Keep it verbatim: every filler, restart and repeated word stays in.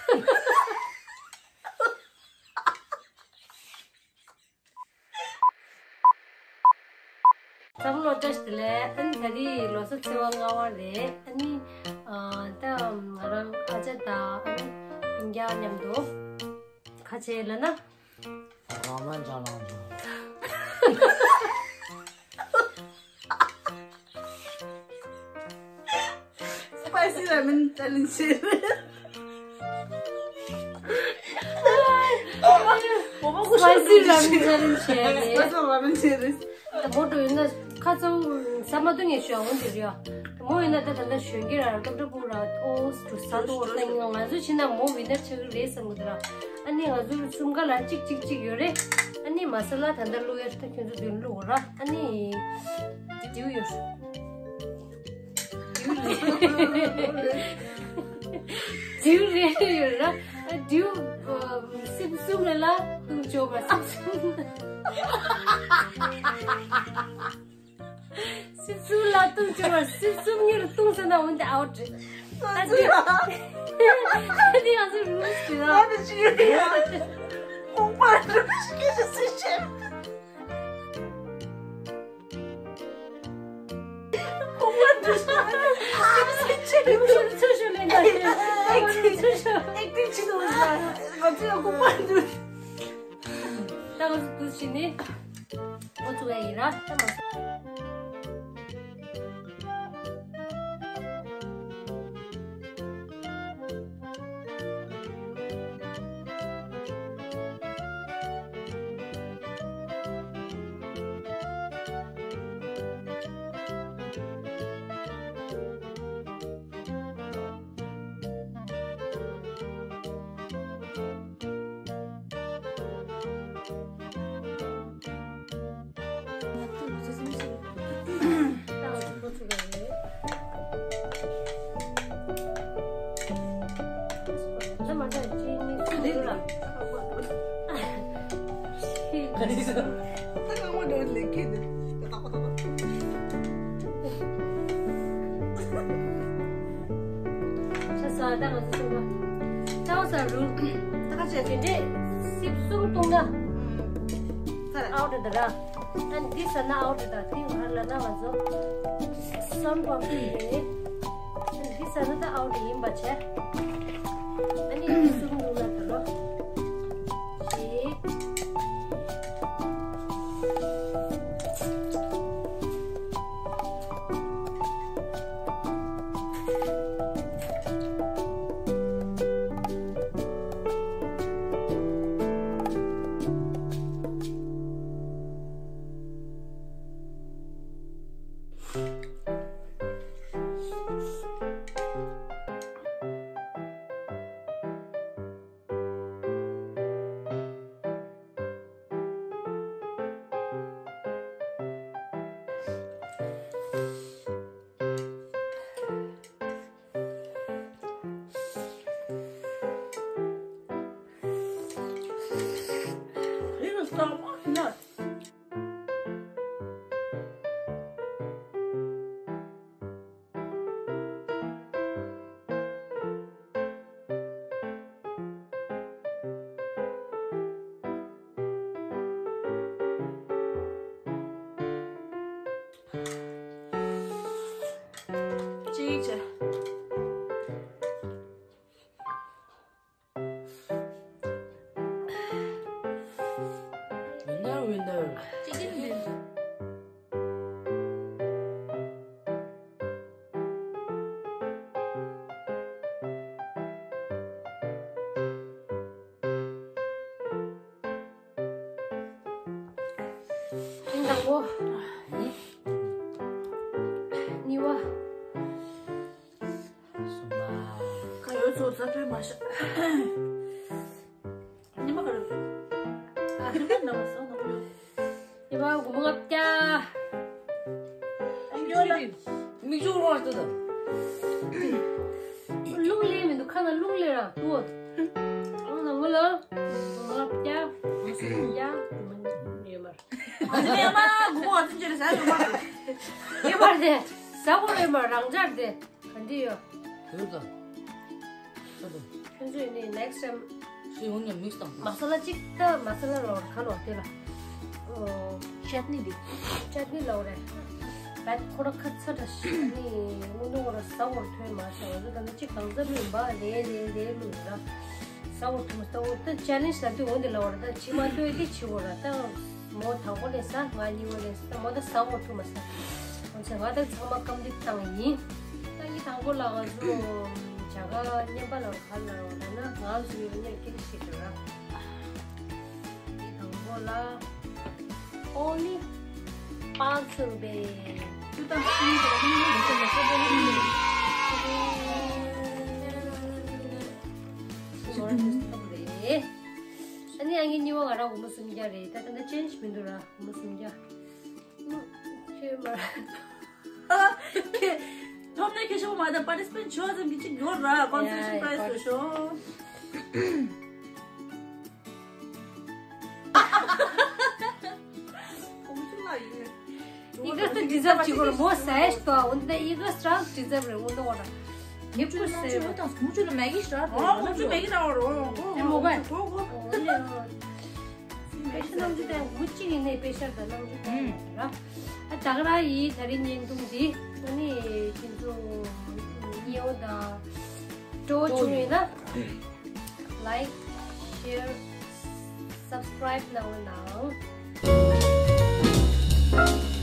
བསམ་བློ་བཀྲ་ཤིས་བདེ་ལེགས། ཨ་ནི་ད་རེས་ལོ་གསར་ཚེས་པ་ལྔ་པ་རེད། ཨ་ནི་ཨ་ད་ང་རང་ཨ་ཅག་དང་ཨ་ནི་སྤུན་ཀྱག་མཉམ་དུ་ཁ་ཆེ་ལ་ན། རང་ལ་འཇགས་ལངས་བྱུང་། Spicy ramen challenge བྱས་རེད། Spicy ramen challenge བྱས་རེད། Spicy ramen བྱས་རེད། ད་མོ་འགྲོ་ཡིན་ན་ཁ་ཚ་ས་མ་ཐུང་ངས་ཞུ་འོང་དེ་རེད་ཡ། མོ་ཡིན་ན་ད་ད་ལྟ་གཞོན་སྐྱེས་ར་སློབ་གྲྭ་ཕྲུ་གུ་ར་ཨོ་ཟ་ཏོ་ཨོ་ད་ཡིན་ང་ཚོ་ཕྱིན་ན་མོ་ཝི་ནར་ཆགས་ཀྱི་རེད་བསམ་གི་འདུག་ར། ཨ་ནི་ང་ཚོ་གསུམ་ཀ་ལ་གཅིག་གཅིག་གཅིག་ཡོད་རེད། ཨ་ནི་མ་ས་ལ་ད་ལྟ་བླུག་ཡ་ད་ཁྱོད་ཚོ་དེ་བླུག་ར། ཨ་ནི་དེའུ་ཡོད། དེའུ་རེ་དེའུ་རེ་ཡོད་ར། ཨ་དེའུ་སིབ་གསུམ་རེ་ལ་བཏུང་ཆོག་པ་སིབ་གསུམ། སིབ་གསུམ་ལ་བཏུང་ཆོག་པ་སིབ་གསུམ་གཉིས་ལ་བཏུང་ཟེར་ན་འོན་ཏེ་ཨའོ་ཊི་རེད། ད་དེ་ད་དེ་ང་ཚོ་རུལ་སི་རེད་ཨ། ང་ཚོ་ཅི་ཡོད་ཡ། ཁོག་པ་རུལ་སི་ཁེ་ཤི་སི་ཆེ། ཁོག་པ་རུལ་སི་ཁེ་ཤི་སི་ཆེ། ཚུར་ཤོག་ལེན་ད། ཚུར་ཤོག་ཨེག་ཊིང་བྱེད་དུ་ང་ཚོ་ཡང་ཁོག་པ་རུལ། ད་ང་ཚོ་དུས་ཕྱིན་ནས་འགོ་བཙུགས་ཡ་ཡིན་ར། ད་མ། ཤ་ཟ་ད་ང་ཚོ་ཚོང་པ་ཏའོ་ས་རུ་ད་ག་ཅེ་དེ་འདྲས་སིབ་གསུམ་བཏུང་ན་ཨའོ་ཊི་ད་ར། ཨ་འདི་ཟ་ན་ཨའོ་ཊི་ད་དེ་ང་ལ་ན་ང་ཚོ་སོན་པ་ཕུལ་རེད། ཨ་འདི་ཟ་ན་ད་ཨའོ་ཊི་ཡིན་པ་བྱས། ཨ་ནི་འདི་གསུམ་བཏུང་ན་ད་ལོ་ཞིག་གཅིག་བྱས། Winner, winner. Chicken win. དང་པོ། གཉིས་པ། ག་ཡོད་ཚོ་ས་ཕེ་མ་ཤ། ཉི་མ་ག་རེ། ཨ་ཉི་མ་ནམ་སོང་ནམ་ཡོད། ཉི་མ་དགུ་མོ་ལྔ་བརྒྱ། ཨ་ཡོད་ལ། མིག་ཆུ་རོ་ཏུ་ད། རླུང་ལས་མི་འདུག་ཁ་ན་རླུང་ལས་ར་ཏུ། ཨང་ནང་མོ་ལ། དགུ་མོ་ལྔ་བརྒྱ། དགུ་མོ་སུམ་བརྒྱ། དགུ་མོ་ཡོད་མ་རེད། ཨ་ཅེ་ལ་ཡ་མ་དགུ་མོ་ཨ་ཅེ་ལ་ཟ་ཡོད་མ་རེད། ཡོད་མ་རེད། ཟ་གོ་ཡོད་མ་རང་འཇགས་རེད། ག་འདྲི་ཡོད། དེ་ལ་ད། ད་དུང་། ཚོས་ནི་next time ཞེས་འོ་ནས་མིག་སྟོང་། མ་ས་ལ་གཅིག་ད་མ་ས་ལ་ལོར་ཁ་ལོར་དེ་ལ། ཨོ། ཅད་ནི་འདི། ཅད་ནི་ལོར་རེད། བད་ཁོ་ར་ཁ་ཚ་ད་ཤི་ནི་འུ་ནུ་བ་ར་ས་བོར་ཐོན་མ་ས་བ་ཟོ་ད་ནི་གཅིག་གང་ཟབ་ལུས་འབའ་ལེ་ལེ་ལེ་ལུས་ར། ས་བོར་ཐོན་མ་ས་བོར་ད་ཅེ་ལེན་ཇི་ལ་དུས་འོ་འདི་ལོར་ད་ཕྱི་མ་ལྟོས་དེ་ཕྱི་བོ་ར་ད། མོ་དང་པོ་ལས་ས་ང་གཉིས་པོ་ལས་ས་མོ་ད་ས་འོ་ཐུ་མ་ས། འོན་ཚེ་ང་ད་ཚང་མ་རྐང་འདེབས་བཏང་ཡིན། ད་ཡི་དང་པོ་ལ་ང་ཚོ་བྱ་དགའ་བརྙན་པ་ལ་ག་ལ་རོ་ད་ན་ང་ཚོ་ཡོད་ཉེར་སྐད་ཤིག་ར། ཡི་དང་པོ་ལ་ཨོ་ལི་པག་ཚུར་བེ། ཏུ་ཏང་ཤིང་། ཨ་ནི་ཨ་ངའི་གཉིས་པ་ང་རང་འོ་མ་སུམ་བརྒྱ་རེད། ད་ད་ན་ཅེན་ཇི་མི་འདུག་ར་འོ་མ་སུམ་བརྒྱ། ཁྱོད་མ། ཐོབ་ནས་ཁྱེད་ཤོག་མ་ད་participant་ཆོག་ཙམ་གྱི་ཅིག་ཡོད་ར་consolation prize་ལ་ཤོག་ཁོང་ཚོ་ལ་ཡིན། ཡི་གེ་ཏུ་deserve་བྱེད་དགོས་མོ་ཟས་ཏོ་འོན་ཏེ་ཡི་གེ་strong deserve་རེད་འོན་ཏོ་འོ་ར། ངེད་པོ་ཟས་རེད། ཁོང་ཚོ་ལ་མེ་གི་ཤ་ཨོ་ཁོང་ཚོ་མེ་གི་ན་འོ་རོ་ཨོ་ཨོ་ཨོ་ཨོ་ཨོ། པེ་ཤ་རྣམ་འགྱུར་དང་འུ་གཅིག་ཡིན་ནའི་པེ་ཤ་དང་རྣམ་འགྱུར་དང་ཡོད་ར། ཨ་ད་ག་རང་ཡིས་ད་རིང་བརྙན་ཐུང་འདི་ཨ་ནི་ཁྱེད་ཚོ་ཉེ་བོ་དང་སྤྲོ་བོ་བྱུང་ཡོད་ན་like share subscribe་གནང་རོགས་གནང་།